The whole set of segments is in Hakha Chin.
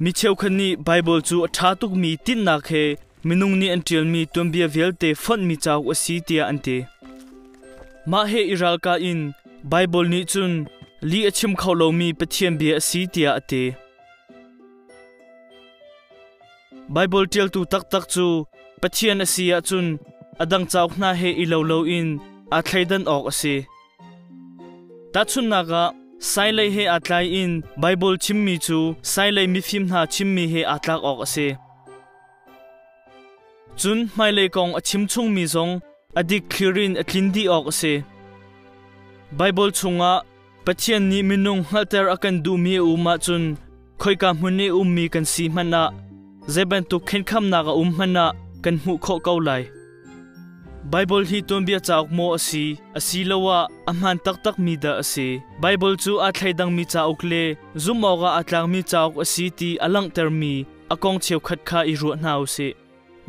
Mi cheukhat nih Baibal cu a ṭha tukmi tinhnak he minung nih an ṭialmi tuanbia vialte fonhmi cauk a si tiah an ti. Mah he i ralkah in Baibal nih cun lih a chim kho lomi Pathian bia a si tiah a ti. Baibal ṭialtu taktak cu Pathian a si ahcun a dang cauk hna he i lo loin aa thleidan awk a si. Tahchunhnak ah, sailei he aa tlaiin Baibal chimmi cu sailei mifim hna chimmi he aa tlak awk a si. Cun hmailei kong a chim chungmi zong a dikthlir in a tlin dih awk a si. Baibal chungah Pathian nih minung hngalhter a kan duhmi a um ahcun khoika hmun i ummi kan si hmanh ah zei bantuk khenkhamnak a um hmanh ah kan hmuh khawh ko lai. Baibal hi tuanbia cauk maw a si, asiloah a hmaan taktakmi dah a si? Baibal cu aa thleidangmi cauk le zumh awkah aa tlakmi cauk a si ti a langhtermi a kong cheukhat kha i ruah hna u sih.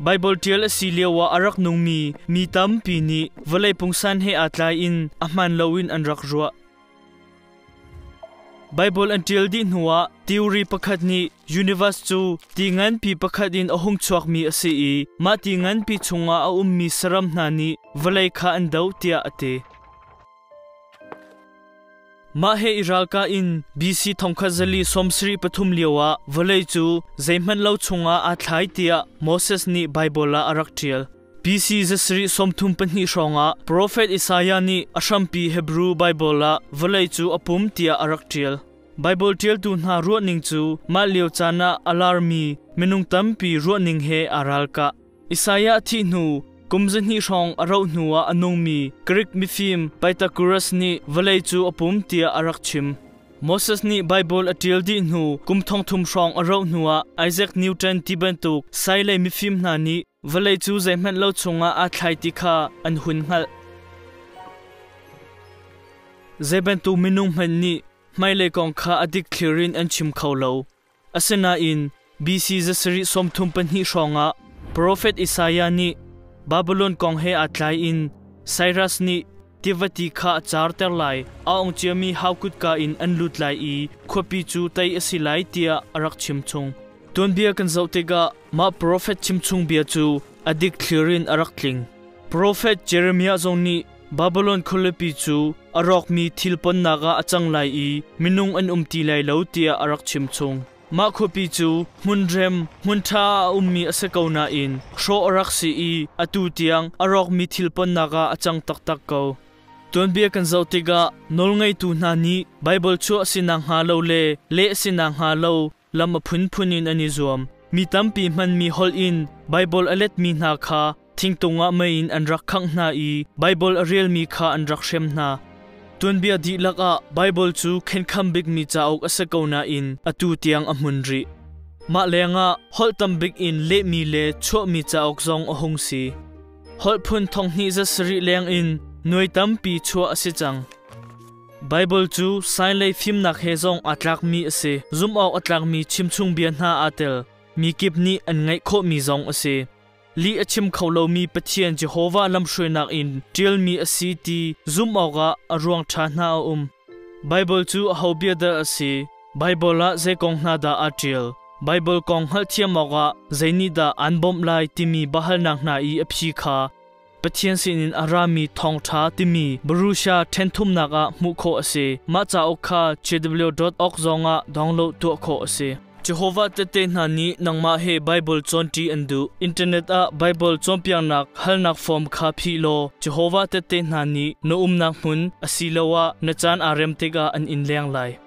Baibal ṭial a si lioah a rak nungmi mi tampi nih vawlei pungsan he aa tlaiin a hmaan loin an rak ruah. Baibal an ṭial dih hnuah theory pakhat nih universe cu ti nganpi pakhat in a hung chuakmi a si i mah ti nganpi chungah a ummi saram hna nih vawlei kha an doh tiah a ti. Mah he i ralkah in BC 1473 lioah vawlei cu zeihmanh lo chungah aa thlai tiah Moses nih Baibal ah a rak ṭial. BC zasarih 34 hrawngah profet Isaiah nih a hrampi Hebrew Baibal ah vawlei cu a pum tiah a rak ṭial. Baibal ṭialtu hna ruahning cu mah lio caan ah a larmi minung tampi ruahning he aa ralkah. Isaiah thih hnu kum zahnih hrawng a rauh hnuah a nungmi Greek mifim Pythagoras nih vawlei cu a pum tiah a rak chim. Moses nih Baibal a ṭial dih hnu kum thongthum hrawng a rauh hnuah Isaac Newton ti bantuk sailei mifim hna nih vawlei cu zeihmanh lo chungah aa thlai ti kha an hun hngalh. Zei bantuk minung hmanh nih hmailei kong kha a dikthlir in an chim kho lo. Asinain BC 732 hrawngah profet Isaiah nih Babylon kong he aa tlaiin Cyrus nih tiva ti kha a carter lai, a ong ciami hau kutka in an lut lai i khuapi cu tei a si lai tiah a rak chimchung. Tuanbia kan zoh tikah mah profet chimchung bia cu a dikthlir in a rak tling. Profet Jeremiah zong nih Babylon khualipi cu a rawkmi thil ponnak ah a cang lai i minung an um ti lai lo tiah a rak chimchung. Mah khuapi cu hmunrem, hmunṭha ah a ummi a si ko nain hrawh a rak si i atu tiang a rawkmi thil ponnak ah a cang taktak ko. Tuanbia kan zoh tikah nawlngeitu hna nih Baibal chuah si nakhnga lo le leh si nakhnga lo lam a phunphun in an i zuam. Mi tampi hmanmi holh in Baibal a letmi hna kha thingtung ah mei in an rak khangh hna i Baibal a relmi kha an rak hrem hna. Tuanbia dihlak ah Baibal cu khenkham bikmi cauk a si ko nain atu tiang a hmun rih. Mah lengah holh tam bik in lehmi le chuahmi cauk zong a hung si. Holh phun thonghnih za sarih leng in nuai tampi chuah a si cang. Baibal cu sailei fimnak he zong aa tlakmi a si. Zumh awk a tlakmi chimchung bia hna aa tel. Mi kip nih an ngaih khawhmi zong a si. Lih a chim kho lomi Pathian Jehovah lamhruainak in ṭialmi a si ti zumh awkah a ruang ṭha hna a um. Baibal cu aho bia dah a si? Baibal ah zei kong hna dah aa ṭial? Baibal kong hngalhthiam awkah zeinihdah aan bawmh lai timi biahalnak hna i a phi kha Pathian sinin a rami thawngṭha timi Borussia ṭhenthumnak ah hmuh khawh a si. Mah cauk kha jw.org zongah download tuah khawh a si. Jehovah Tehte Hna nih nangmah he Baibal cawnṭi an duh. Internet ah Baibal cawnpiaknak halnak form kha phih law Jehovah Tehte Hna nih na umnak hmun asiloah na caan aa rem tikah an in leng lai.